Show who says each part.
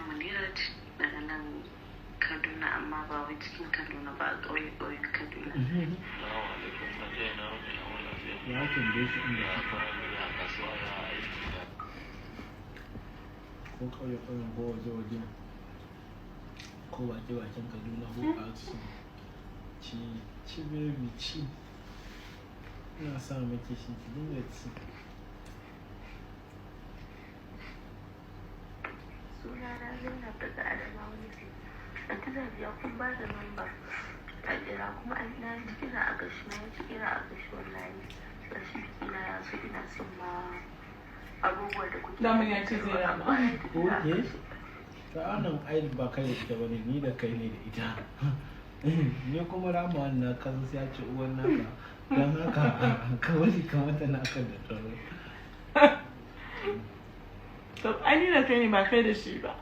Speaker 1: Munirat daga nan Kaduna, amma ba wai cikin Kaduna ba, a ƙauye ƙauyen Kaduna.
Speaker 2: Salamu alaikum, lafiya na wani yawon lafiya.
Speaker 3: Ya tambaye su inda
Speaker 2: Ya
Speaker 3: suka
Speaker 2: fara ya kasuwa, ya aiki, ya
Speaker 3: ko ƙauye ƙauyen ko waje waje ko baki bakin Kaduna ko a su ci ci. Baby, ci. Ina sa miki shi, ki dinga ci.
Speaker 1: Sunana Zainab daga Adamawa nake. Anti Sadiya, kun ba da namba a kira, kuma an na ji kira a gashi, na ji kira a gashi. Wallahi gashi biki na ya zo, ina son ma abubuwan da kuke.
Speaker 4: Daman ya ce zai rama.
Speaker 1: Amma na ji kira a
Speaker 3: Okay.
Speaker 1: gashi.
Speaker 3: Ta anan ai ba kai da ita bane, ni da kai ne da ita. Ni kuma rama na kasan sai ya ce uwan naka, don haka kawai ka mata naka da tsaro.
Speaker 4: To, ai ni da kai ne, ba kai da shi ba.